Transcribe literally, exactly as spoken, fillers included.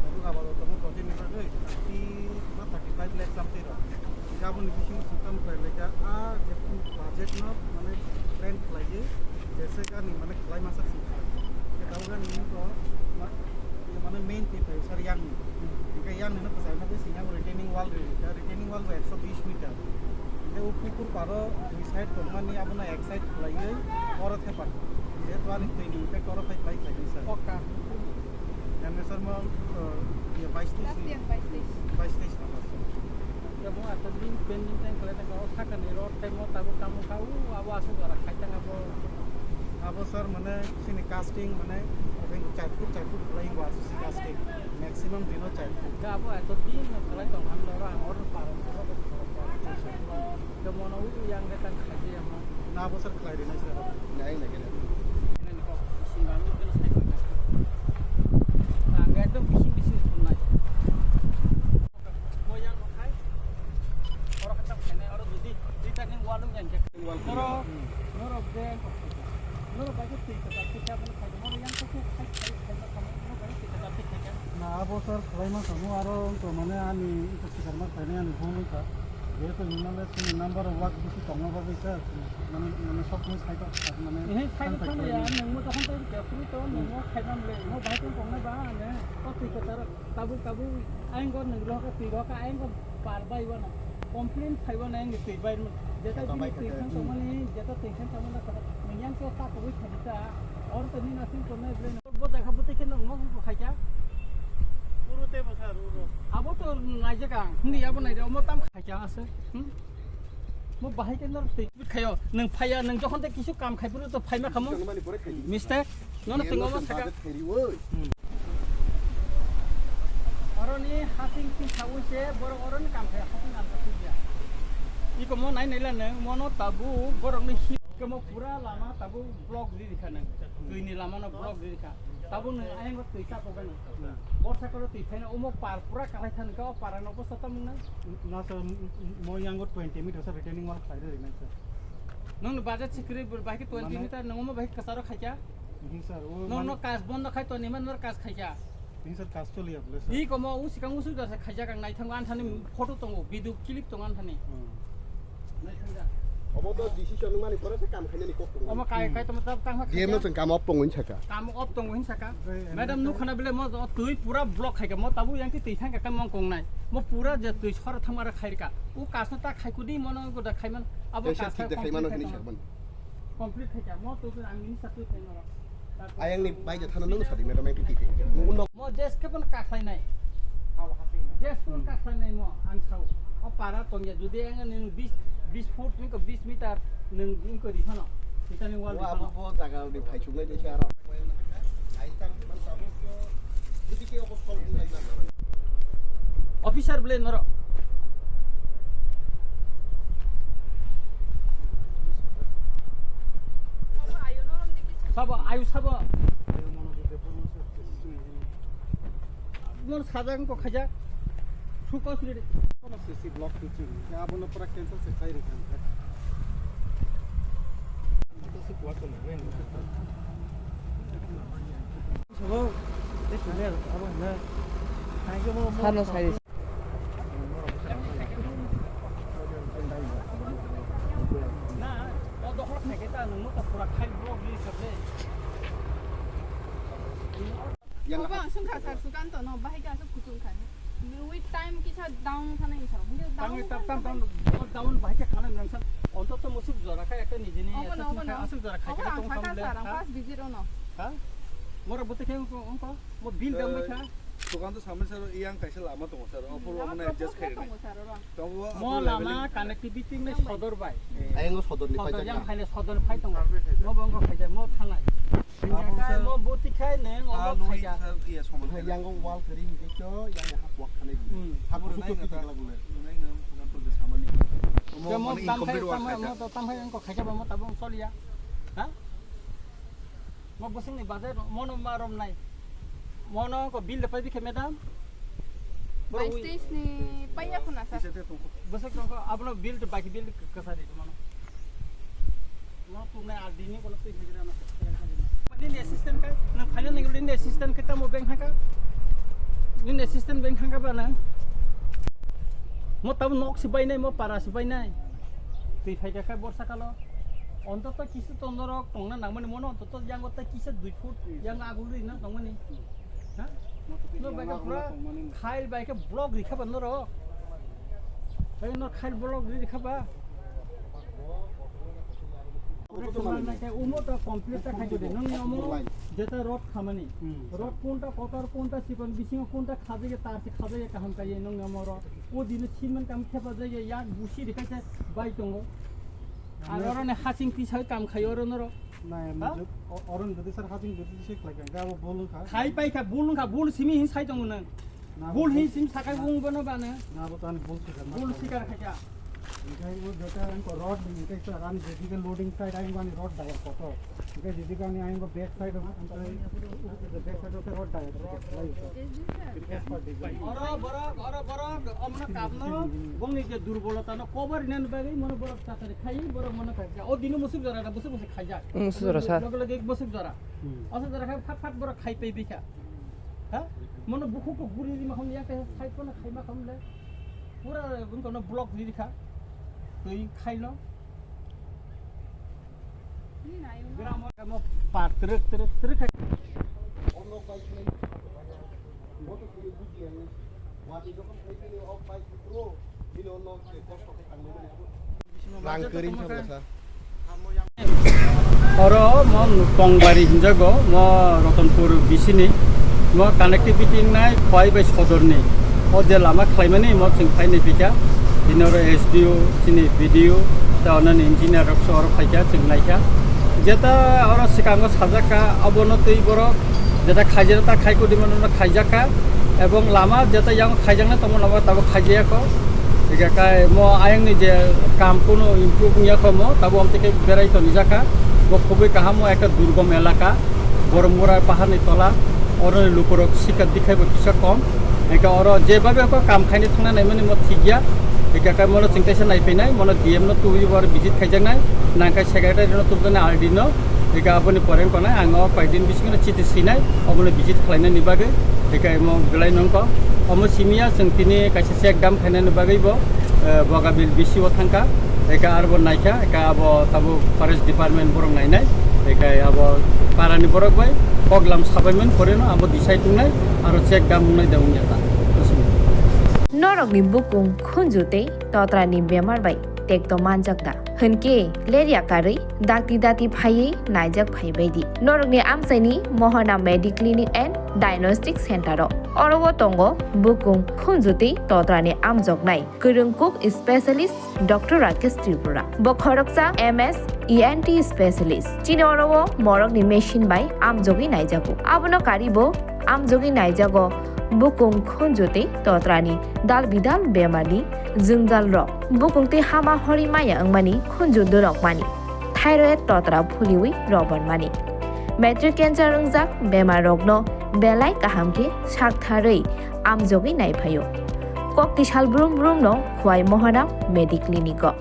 Tabuk abo tongma project ni bagwi thirty ba thirty five lakh something rok. Gaboni bisingo sengkang khlai lai kha, a je budget no mane plan khlaiwi je se gani mane khlai masa sengkang. Ke tabuk gani ni to ma-, mane main twi phai sar yang ni. Hingke yang ni no kwchai no sengkang retaining wall ri, retaining wall bo ekso bis meter. Hingke o pukur paro dui side tongmani abono ek side khlaiwi oro thepa. Jehetu ani twi ni impact oro phai khlai khlai sir. Oka. Yang sir mo, eh, ya bais teis ni. Last year bais teis. Bais teis na last year. Ya mo ato din pending time khlai ta ka o saka ni road time mo tabuk tamo ka u abo asuk jora khai ta ka bo. Abo sir mane sini casting mane open char foot char foot khlai wa sisi casting. Maximum dino char foot. Ka abo ato din khlai tong ham lo ang order paro. Ke mono u yang ke tang khaji ya mo. Na bo sir khlai rinai sir. Nai nai kene. Nai ko sing ba mi kene sai ko. Ang ekdom bising bising thumnai. Mo yang ko khai. Oro kata kene oro jodi returning wall yang ke. Noro, noro je. Noro ba ke tei ka ta ke ka ban khai. Noro yang ko khai khai khai ka mo. Noro ba ke tei ka ta ke khai. Na abo sir khlai ma samo aro to mane ani ito sikar ma khai ani bhul ka. Jehetu Himalaya sini number of work bisi tongma bagwi sir, mane, mane sok sumai side o, mane, ehe, side o thangwi thangwi ya, nangma tokon tei khe phuru to, nangma khaimam le, mo bahai tong tongna ba, ane, o twi kwcharo, tabuk, tabuk, ayang go nang rohka, twi rohka, ayang go par bai wano, complain phai wano, ayang twi bai, jeta bini twi khang tongmani, jeta twi khang tongmani, nang yang khe ta kubui khaji ta, or to ni nasing tongna ble. Bo jaga bo tei khe nang mo khai kha. Uro tei bo sir, uro. Abo to naijak ang. Hindi abo nai de, omo tam khai kha ase. Hmm? Mo bahai khe nor tei khayo. Nang phaiya, nang jokhon tei kisu kam khai phuru to phaima khamu. Nang mani pore khai di. Mister, nono tei omo saka. Budget khai di, oi. Hmm. Oro ni hasing sing khawi se, borok oro ni kam khai hasing kam khai ya. Iko mo nai nai la nang, mo no tabu, borok ni hi, ke mo pura lama tabu block di di kha nang. Twi ni lama no block di di kha. Tabuk nwng ayang o twi chapogani. Borsa kalo twi phaina omo par pura kalai thani kha o para no bwsa tamo nang. Na sir, mo yango twenty meter sir retaining wall khlai rwi nai sir. Nwng ni budget sikri bai khe twenty meter nwng omo bai khe kwcharo khaikha. Nwng no kas bondo khai toni man nor kas khaikha. Nwng sir kas choli aphle sir. I komo u sikang usu jasa khaijak ang naithang an thani photo tongo, video clip tongo an thani. Obo to decision mani pore se kam khainani kok tongo. Omo kai kai tamo tamo tamo D M no chwng kam op tongo hin saka. Kam op tongo hin saka. Madam nukhana bile mo twi pura block khaika mo tabu yang twi thangka kam mong kongnai. Mo pura je twi sor thangma ra khairka. U kasno ta khaikudi mono goda khaiman abo kasno complete khaika mo twi ang nini satwi khaimano. Ayang ni bai je thana nung sadi madam yang twi khaika. Mo jeske pon kakhlai nai. Jeske pon kakhlai nai mo ang sao. O para tongya jodi ang nini bis bis foot ni ko bis meter nung nung ko di phano. Kita ni wal di phano. Bo jaga ni phai chungnai de sara. Officer bele noro. Sabo ayu sabo. Nor sajak ko khajak. Thu ko siri. Kono C C block tu ching. Ya abono pura cancel se khai ri kan. Sabo. Te chule abo na. Hai ke mo. Sano sai. Na, o dokhor theke ta nang mo ta pura khai block ri sabe. Yang obo ang sungkha sir Sukanto no bahai khe aswk kuchung khai. With time kisa down thana insha. Tangwi tap tam tam down bahai khe khana nang san. Onto to musuk jora kha ekta nijini. Obo no, obo no. Aswk jora khai khe tong tam le. Ang first visit ono. Ha? Mora bote khe ongko mo bill dam bai kha. Sukanto sambil sir yang kaisa lama tongo sir. Opo lama adjust khai tongo sir oro. Mo lama connectivity ni sodor bai. Ayang sodor ni pai yang khaine sodor pai tongo. Mo bongko khai mo thanai. Mo buti khai ne ngo khai ya. Yang wall kering gitu yang hap wak kane. Hap butu kita lagu le. Mo tam khai mo tam khai yang ko khai ba mo tabung soliya. Ha? Mo bosong ni bazar mo no ma rom nai. Mo no ko bill da pai bikhe madam. Bais teis ni paiya khuna sir. Bosok tongko abono bill to baki bill kasari mano. Mo tunai R D ni kono twi hajira na. Ni assistant ka, na final ni ni assistant ka tamo bank ha ka. Nini assistant bank thangkha ba nang? Mo tabo nok se bainai, mo para se bainai. Twi phaikha khe borsa kalo. Ontoto kisa to norok tongna nangmani, mono ontoto yango ta kisa dui foot yang agul ri na tongmani. Ha? No bai khe pura khail bai khe block rikha ba norok. Bai no khail block ri rikha ba. Umo ta complete ta khai jodi. Nang ni omo jeta road khamani. Hmm. Road kunta kotor kunta chikon bisingo kunta khajaye tar se khajaye kaham kaiye nang ni omo road. O dino siman kam khepa jaye yak busi rikha se bai tongo. Ar oro ne hasing tisa kam khai oro noro. Na, em, ha? Jod-, o-, oron jodi sir hasing jodi se khlai kha, abo bol wngkha. Khai pai kha, bol wngkha, bol simi hin sai tongo nang. Na, bol bo-, hin sim sakai na, wng bono bana. Na, bo tani bol sikar na. Bol sikar khaja. Engkai bo jota ang ko road ni engkai sa ran jodi ke loading side ang bani road daya koto. Engkai jodi ke ani ang ko back side of, engkai back side of road daya koto. Oro borok, oro borok, omno kapno, bongni je durbolota no cover nen bagwi mono borok tatari khai, borok mono khaja. O dino musuk jora da, musuk musuk khaja. Musuk jora, sir. Loge loge musuk jora. Hmm. Asuk jora khai phat phat borok khai pei bikha. Ha? Mono bukhuk to guri di makham ya ke side kono khai makham le. Pura bung kono block di kha. Tui khai lo. Gram mo par truk truk truk khai. Rang kwrwi wngkha bwsa. Oro mo Tongbari hinjago, mo Ratanpur bisini, mo connectivity wngnai Khowai bai Sodorni. O je lama khlaimani mo chwng phaini pika. Bini oro S D O, chini B D O, ta onani engineer rok so oro phaikha, chwng naikha. Jeta oro swkango sajakka, abono twi borok jeta khaijak ta khai kudi mano khaijak kha, ebong lama jeta yang khaijakna tongmo lama tabok khaijaya kho. Ega kai mo ayang ni je kam kuno improve wngya kho mo, tabo amtwi khe berai toni jakha. Bo khubui kaham mo ekta durgom elaka, Boromgora pahar ni tola, oro ni lukurok sikha dikhai bo kisa kom. Ega oro je babe kho kam khaini thangna naimani mo thik ya. Ega kai mo chwng kaisa nai phainai, mo D M no tubui bo visit khaijaknai, nangkha secretary no tubjaknai R D no. Ega aboni pore wngkha nai, ang o koyekdin bisingo chiti sinai, obono visit khlainani bagwi, ega imo belai nongkho. Omo simiya chwng tini kaisa check dam khainani bagwi bo, eh, Bogabil B C o thangkha, ega arbo naikha, ega abo tabuk forest department borok nainai, ega abo parani borok bai koklam sabaimani poreno abo decide wngnai, aro check dam wngnai da wngya ta. Norokni bukung khunju tei totrani bemar bai tekto manjak da? Hwnkhe lerya karwi dakti dati phaiwi naijak phaibaidi norokni amchaini Mohana Mediclinic and Diagnostic Center o. Oro o tongo bukung khunju tei totrani amjoknai kwrwng kuk specialist Doctor Rakesh Tripura. Bo khoroksa M S E N T specialist. Chini oro o morokni machine bai amjogwi naijago. Abono karibo amjogwi naijago bukung khunju tei totrani dal bidal bemarni jwngjal rok. Bukung tei hama hori maya wngmani khunju dorok mani. Thyroid totra phuliwi robar mani. Matric cancer wngjak bemar rokno belai kaham khe saktharwi amjogwi naiphaio. Kokti sal brum brum no Khowai Mohana Mediclinic o.